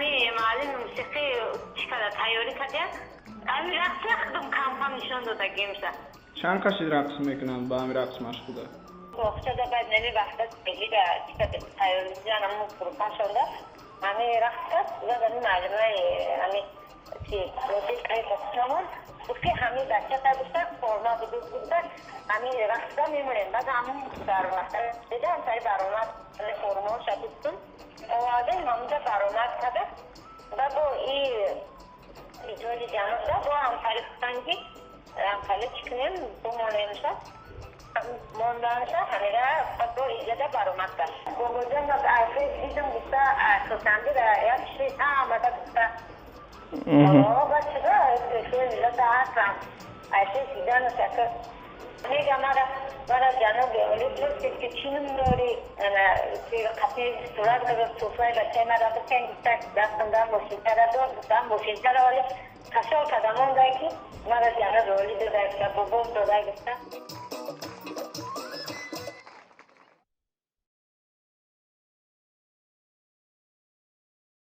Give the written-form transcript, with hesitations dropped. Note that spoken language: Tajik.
Ҳамин муаллими мусиқӣ чӣ када тайёрӣ кардия, ҳамин рақса худум кам-кам нишон додагимша. Чанд каши рақс мекунанд, ба ҳамин рақс машғула? Боғчада баъд нами вақта мелида чӣ када тайёрӣ дидан, ҳамун гурӯҳашонда ҳамин рақс кард. Баъд ҳамин муаллимаи ҳамин чи ай боғчамон гуфт, ки ҳамин бача та гуфта форма будуд, гуфта ҳамин рақсда мемонем. Баъд ҳамун баромад дида, ҳамсари баромад формаоша гуфтум овардем, ҳамунҷа баромад карда. Баъд бо и иҷоди ҷанубда бо ҳамсари гуфтан, ки ҳамсари чӣ кунем, бимонемша, монданша ҳамира. Баъд бо иҷода баромад кард. Бобоҷон, айфи дидум, гуфта хурсандида як чиз омада гуфта. Баъд шуда пешвои миллата ҳастам, айфи дидану шакр мега мара ҷаноби олӣ пурсид, ки чӣ ном дорӣ, қати сурат гирифт, туҳфаи бачаи мара бисен гуфта, дастам дар бошинтара дод, гуфтам бошинтара оли кашол карда мондай, ки мара ҷаноби олӣ дода гуфта, бобом дода гуфта.